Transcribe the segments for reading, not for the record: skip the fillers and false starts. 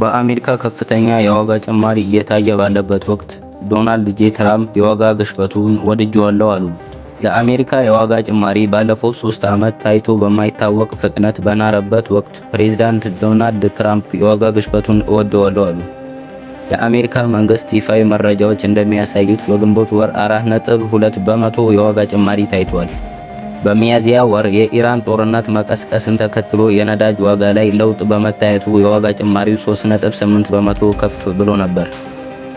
በአሜሪካ ከፍተኛ የዋጋ ጭማሪ እየታየ ባለበት ወቅት ዶናልድ ጄ ትራምፕ የዋጋ ግሽበቱን ወድጄዋለሁ አሉ። የአሜሪካ የዋጋ ጭማሪ ባለፈው 3 ዓመት ታይቶ በማይታወቅ ፍጥነት በናረበት ወቅት ፕሬዝዳንት ዶናልድ ትራምፕ የዋጋ ግሽበቱን እወደዋለሁ አሉ። የአሜሪካ መንግስት ይፋዊ መረጃዎች እንደሚያሳዩት በግንቦት ወር 4.2% የዋጋ ጭማሪ ታይቷል። በሚያዝያ ወር የኢራን ጦርነት መቀስቀስን ተከትሎ የነዳጅ ዋጋ ላይ ለውጥ በመታየቱ የዋጋ ጭማሪው 3.8% ከፍ ብሎ ነበር።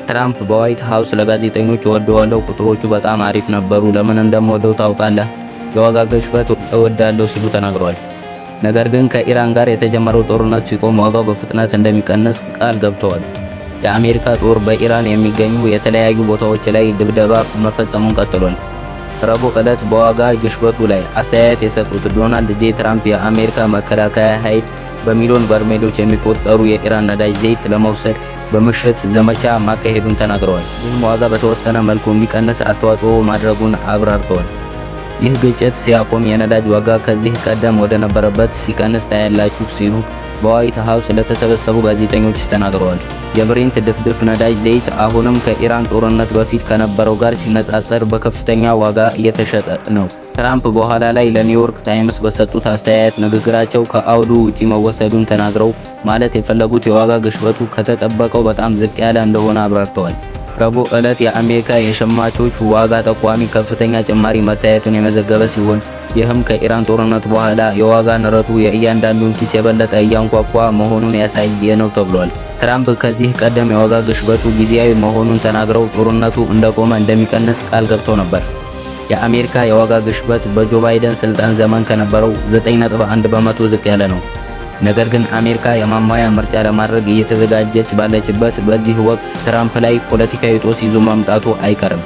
ትራምፕ በዋይት ሃውስ ለጋዜጠኞች "እወደዋለሁ፣ ቁጥሮቹ በጣም አሪፍ ነበሩ፣ ለምን እንደምወደው ታውቃለህ? የዋጋ ግሽበት እወዳለሁ" ሲሉ ተናግረዋል። ነገር ግን ከኢራን ጋር የተጀመረው ጦርነት ሲቆም ዋጋው በፍጥነት እንደሚቀንስ ቃል ገብተዋል። የአሜሪካ ጦር በኢራን የሚገኙ የተለያዩ ቦታዎች ላይ ድብደባ መፈጸሙን ቀጥሏል። ረቡዕ ዕለት በዋጋ ግሽበቱ ላይ አስተያየት የሰጡት ዶናልድ ጄ ትራምፕ የአሜሪካ መከላከያ ኃይል በሚሊዮን በርሜሎች የሚቆጠሩ የኢራን ነዳጅ ዘይት ለመውሰድ በምሽት ዘመቻ ማካሄዱን ተናግረዋል። ይህም ዋጋ በተወሰነ መልኩ እንዲቀንስ አስተዋጽኦ ማድረጉን አብራርተዋል። "ይህ ግጭት ሲያቆም የነዳጅ ዋጋ ከዚህ ቀደም ወደ ነበረበት ሲቀንስ ታያላችሁ" ሲሉ በዋይት ሃውስ ለተሰበሰቡ ጋዜጠኞች ተናግረዋል። የብሬንት ድፍድፍ ነዳጅ ዘይት አሁንም ከኢራን ጦርነት በፊት ከነበረው ጋር ሲነጻጸር በከፍተኛ ዋጋ እየተሸጠ ነው። ትራምፕ በኋላ ላይ ለኒውዮርክ ታይምስ በሰጡት አስተያየት ንግግራቸው ከአውዱ ውጪ መወሰዱን ተናግረው ማለት የፈለጉት የዋጋ ግሽበቱ ከተጠበቀው በጣም ዝቅ ያለ እንደሆነ አብራርተዋል። ረቡዕ ዕለት የአሜሪካ የሸማቾች ዋጋ ጠቋሚ ከፍተኛ ጭማሪ መታየቱን የመዘገበ ሲሆን፣ ይህም ከኢራን ጦርነት በኋላ የዋጋ ንረቱ የእያንዳንዱን ኪስ የበለጠ እያንኳኳ መሆኑን ያሳየ ነው ተብሏል። ትራምፕ ከዚህ ቀደም የዋጋ ግሽበቱ ጊዜያዊ መሆኑን ተናግረው ጦርነቱ እንደቆመ እንደሚቀንስ ቃል ገብተው ነበር። የአሜሪካ የዋጋ ግሽበት በጆ ባይደን ስልጣን ዘመን ከነበረው 9.1% ዝቅ ያለ ነው። ነገር ግን አሜሪካ የማሟያ ምርጫ ለማድረግ እየተዘጋጀች ባለችበት በዚህ ወቅት ትራምፕ ላይ ፖለቲካዊ ጦስ ይዞ መምጣቱ አይቀርም።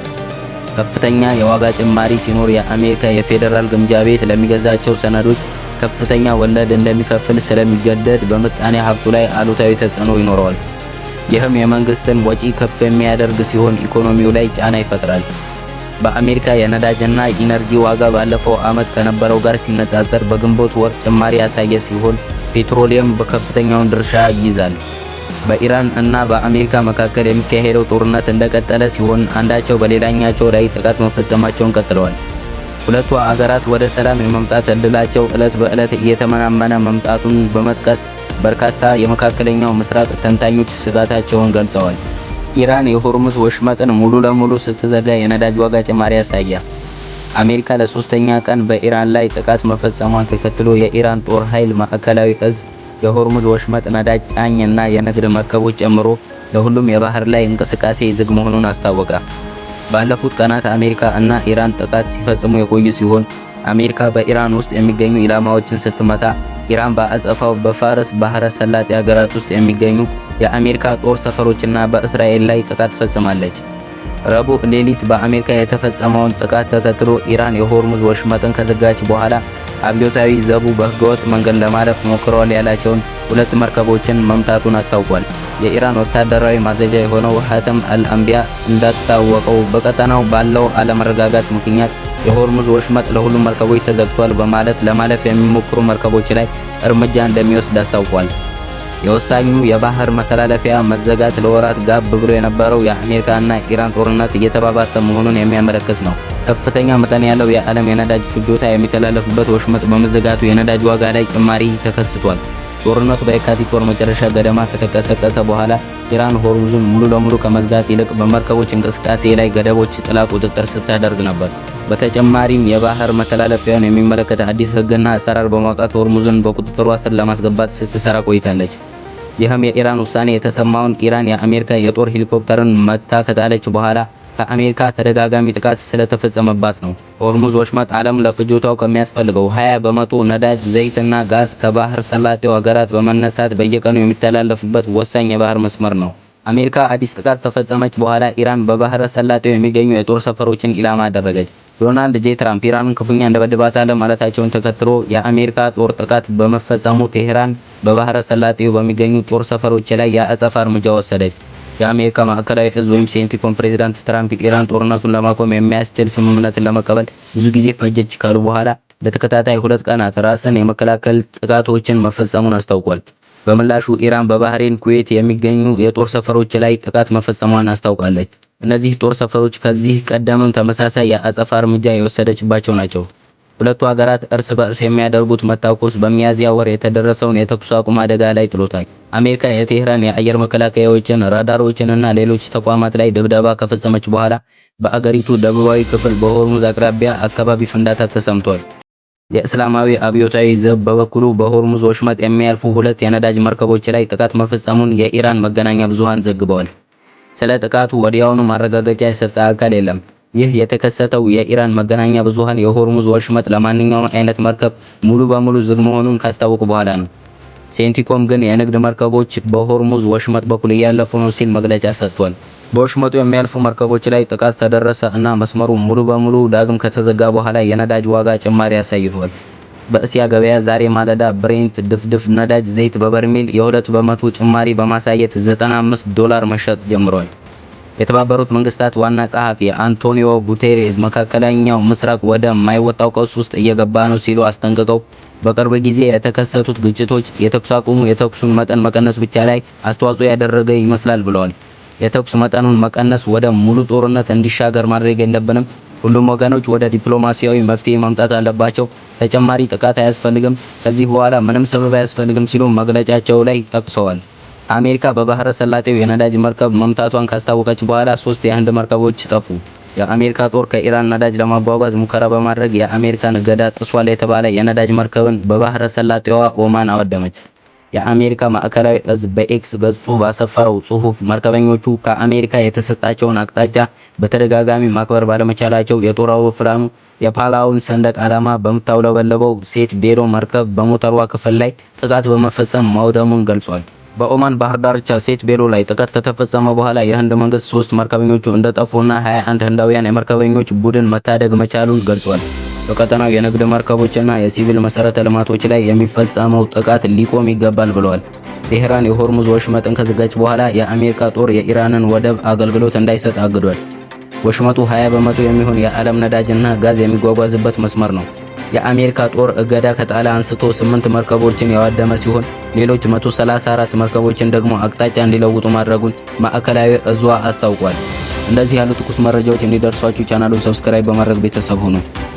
ከፍተኛ የዋጋ ጭማሪ ሲኖር የአሜሪካ የፌዴራል ግምጃ ቤት ለሚገዛቸው ሰነዶች ከፍተኛ ወለድ እንደሚከፍል ስለሚገደድ በምጣኔ ሀብቱ ላይ አሉታዊ ተጽዕኖ ይኖረዋል። ይህም የመንግስትን ወጪ ከፍ የሚያደርግ ሲሆን ኢኮኖሚው ላይ ጫና ይፈጥራል። በአሜሪካ የነዳጅና ኢነርጂ ዋጋ ባለፈው ዓመት ከነበረው ጋር ሲነጻጸር በግንቦት ወር ጭማሪ ያሳየ ሲሆን፣ ፔትሮሊየም በከፍተኛውን ድርሻ ይይዛል። በኢራን እና በአሜሪካ መካከል የሚካሄደው ጦርነት እንደቀጠለ ሲሆን አንዳቸው በሌላኛቸው ላይ ጥቃት መፈጸማቸውን ቀጥለዋል። ሁለቱ አገራት ወደ ሰላም የመምጣት ዕድላቸው ዕለት በዕለት እየተመናመነ መምጣቱን በመጥቀስ በርካታ የመካከለኛው ምስራቅ ተንታኞች ስጋታቸውን ገልጸዋል። ኢራን የሆርሙዝ ወሽመጥን ሙሉ ለሙሉ ስትዘጋ የነዳጅ ዋጋ ጭማሪ አሳየ። አሜሪካ ለሶስተኛ ቀን በኢራን ላይ ጥቃት መፈጸሟን ተከትሎ የኢራን ጦር ኃይል ማዕከላዊ እዝ የሆርሙዝ ወሽመጥ ነዳጅ ጫኝ እና የንግድ መርከቦች ጨምሮ ለሁሉም የባህር ላይ እንቅስቃሴ ዝግ መሆኑን አስታወቀ። ባለፉት ቀናት አሜሪካ እና ኢራን ጥቃት ሲፈጽሙ የቆዩ ሲሆን፣ አሜሪካ በኢራን ውስጥ የሚገኙ ኢላማዎችን ስትመታ፣ ኢራን በአጸፋው በፋርስ ባህረ ሰላጤ ሀገራት ውስጥ የሚገኙ የአሜሪካ ጦር ሰፈሮችና በእስራኤል ላይ ጥቃት ፈጽማለች። ረቡዕ ሌሊት በአሜሪካ የተፈጸመውን ጥቃት ተከትሎ ኢራን የሆርሙዝ ወሽመጥን ከዘጋች በኋላ አብዮታዊ ዘቡ በህገወጥ መንገድ ለማለፍ ሞክረዋል ያላቸውን ሁለት መርከቦችን መምታቱን አስታውቋል። የኢራን ወታደራዊ ማዘዣ የሆነው ሀተም አል-አንቢያ እንዳስታወቀው በቀጠናው ባለው አለመረጋጋት ምክንያት የሆርሙዝ ወሽመጥ ለሁሉም መርከቦች ተዘግቷል በማለት ለማለፍ የሚሞክሩ መርከቦች ላይ እርምጃ እንደሚወስድ አስታውቋል። የወሳኙ የባህር መተላለፊያ መዘጋት ለወራት ጋብ ብሎ የነበረው የአሜሪካና ኢራን ጦርነት እየተባባሰ መሆኑን የሚያመለክት ነው። ከፍተኛ መጠን ያለው የዓለም የነዳጅ ፍጆታ የሚተላለፍበት ወሽመጥ በመዘጋቱ የነዳጅ ዋጋ ላይ ጭማሪ ተከስቷል። ጦርነቱ በየካቲት ወር መጨረሻ ገደማ ከተቀሰቀሰ በኋላ ኢራን ሆርሙዝን ሙሉ ለሙሉ ከመዝጋት ይልቅ በመርከቦች እንቅስቃሴ ላይ ገደቦች ጥላ ቁጥጥር ስታደርግ ነበር። በተጨማሪም የባህር መተላለፊያውን የሚመለከት አዲስ ሕግና አሰራር በማውጣት ሆርሙዝን በቁጥጥሯ ስር ለማስገባት ስትሰራ ቆይታለች። ይህም የኢራን ውሳኔ የተሰማውን ኢራን የአሜሪካ የጦር ሄሊኮፕተርን መታ ከጣለች በኋላ ከአሜሪካ ተደጋጋሚ ጥቃት ስለተፈጸመባት ነው። ሆርሙዝ ወሽመጥ ዓለም ለፍጆታው ከሚያስፈልገው 20% ነዳጅ፣ ዘይት እና ጋዝ ከባህር ሰላጤው ሀገራት በመነሳት በየቀኑ የሚተላለፍበት ወሳኝ የባህር መስመር ነው። አሜሪካ አዲስ ጥቃት ከፈጸመች በኋላ ኢራን በባህረ ሰላጤው የሚገኙ የጦር ሰፈሮችን ኢላማ አደረገች። ዶናልድ ጄ ትራምፕ ኢራንን ክፉኛ እንደበድባታለን ማለታቸውን ተከትሎ የአሜሪካ ጦር ጥቃት በመፈጸሙ ቴህራን በባህረ ሰላጤው በሚገኙ ጦር ሰፈሮች ላይ የአጸፋ እርምጃ ወሰደች። የአሜሪካ ማዕከላዊ እዝ ወይም ሴንቲኮም ፕሬዚዳንት ትራምፕ ኢራን ጦርነቱን ለማቆም የሚያስችል ስምምነትን ለመቀበል ብዙ ጊዜ ፈጀች ካሉ በኋላ ለተከታታይ 2 ቀናት ራስን የመከላከል ጥቃቶችን መፈጸሙን አስታውቋል። በምላሹ ኢራን በባህሬን፣ ኩዌት የሚገኙ የጦር ሰፈሮች ላይ ጥቃት መፈጸሟን አስታውቃለች። እነዚህ ጦር ሰፈሮች ከዚህ ቀደምም ተመሳሳይ የአጸፋ እርምጃ የወሰደችባቸው ናቸው። ሁለቱ ሀገራት እርስ በእርስ የሚያደርጉት መታኮስ በሚያዝያ ወር የተደረሰውን የተኩስ አቁም አደጋ ላይ ጥሎታል። አሜሪካ የቴህራን የአየር መከላከያዎችን፣ ራዳሮችን እና ሌሎች ተቋማት ላይ ድብደባ ከፈጸመች በኋላ በአገሪቱ ደቡባዊ ክፍል በሆርሙዝ አቅራቢያ አካባቢ ፍንዳታ ተሰምቷል። የእስላማዊ አብዮታዊ ዘብ በበኩሉ በሆርሙዝ ወሽመጥ የሚያልፉ ሁለት የነዳጅ መርከቦች ላይ ጥቃት መፈጸሙን የኢራን መገናኛ ብዙሃን ዘግበዋል። ስለ ጥቃቱ ወዲያውኑ ማረጋገጫ የሰጠ አካል የለም። ይህ የተከሰተው የኢራን መገናኛ ብዙሃን የሆርሙዝ ወሽመጥ ለማንኛውም አይነት መርከብ ሙሉ በሙሉ ዝግ መሆኑን ካስታወቁ በኋላ ነው። ሴንቲኮም ግን የንግድ መርከቦች በሆርሙዝ ወሽመጥ በኩል እያለፉ ነው ሲል መግለጫ ሰጥቷል። በወሽመጡ የሚያልፉ መርከቦች ላይ ጥቃት ከደረሰ እና መስመሩ ሙሉ በሙሉ ዳግም ከተዘጋ በኋላ የነዳጅ ዋጋ ጭማሪ አሳይቷል። በእስያ ገበያ ዛሬ ማለዳ ብሬንት ድፍድፍ ነዳጅ ዘይት በበርሜል የ2% ጭማሪ በማሳየት $95 መሸጥ ጀምሯል። የተባበሩት መንግስታት ዋና ጸሐፊ አንቶኒዮ ጉቴሬዝ መካከለኛው ምስራቅ ወደ ማይወጣው ቀውስ ውስጥ እየገባ ነው ሲሉ አስጠንቅቀው በቅርብ ጊዜ የተከሰቱት ግጭቶች የተኩስ አቁሙ የተኩሱን መጠን መቀነስ ብቻ ላይ አስተዋጽኦ ያደረገ ይመስላል ብለዋል። የተኩስ መጠኑን መቀነስ ወደ ሙሉ ጦርነት እንዲሻገር ማድረግ የለብንም። ሁሉም ወገኖች ወደ ዲፕሎማሲያዊ መፍትሄ ማምጣት አለባቸው። ተጨማሪ ጥቃት አያስፈልግም። ከዚህ በኋላ ምንም ሰበብ አያስፈልግም ሲሉ መግለጫቸው ላይ ጠቅሰዋል። አሜሪካ በባህረ ሰላጤው የነዳጅ መርከብ መምታቷን ካስታወቀች በኋላ ሶስት የህንድ መርከቦች ጠፉ። የአሜሪካ ጦር ከኢራን ነዳጅ ለማጓጓዝ ሙከራ በማድረግ የአሜሪካን እገዳ ጥሷል የተባለ የነዳጅ መርከብን በባህረ ሰላጤዋ ኦማን አወደመች። የአሜሪካ ማዕከላዊ እዝ በኤክስ ገጹ ባሰፈረው ጽሑፍ መርከበኞቹ ከአሜሪካ የተሰጣቸውን አቅጣጫ በተደጋጋሚ ማክበር ባለመቻላቸው የጦር አውሮፕላኑ የፓላውን ሰንደቅ ዓላማ በምታውለበልበው ሴት ቤሎ መርከብ በሞተሯ ክፍል ላይ ጥቃት በመፈጸም ማውደሙን ገልጿል። በኦማን ባህር ዳርቻ ሴት ቤሎ ላይ ጥቃት ከተፈጸመ በኋላ የህንድ መንግስት ሶስት መርከበኞቹ እንደጠፉና 21 ህንዳውያን የመርከበኞች ቡድን መታደግ መቻሉን ገልጿል። በቀጠናው የንግድ መርከቦችና የሲቪል መሰረተ ልማቶች ላይ የሚፈጸመው ጥቃት ሊቆም ይገባል ብለዋል። ቴህራን የሆርሙዝ ወሽመጥን ከዘጋች በኋላ የአሜሪካ ጦር የኢራንን ወደብ አገልግሎት እንዳይሰጥ አግዷል። ወሽመጡ 20% የሚሆን የዓለም ነዳጅና ጋዝ የሚጓጓዝበት መስመር ነው። የአሜሪካ ጦር እገዳ ከጣለ አንስቶ 8 መርከቦችን ያወደመ ሲሆን ሌሎች 134 መርከቦችን ደግሞ አቅጣጫ እንዲለውጡ ማድረጉን ማዕከላዊ እዟ አስታውቋል። እንደዚህ ያሉ ትኩስ መረጃዎች እንዲደርሷችሁ ቻናሉን subscribe በማድረግ ቤተሰብ ሁኑ።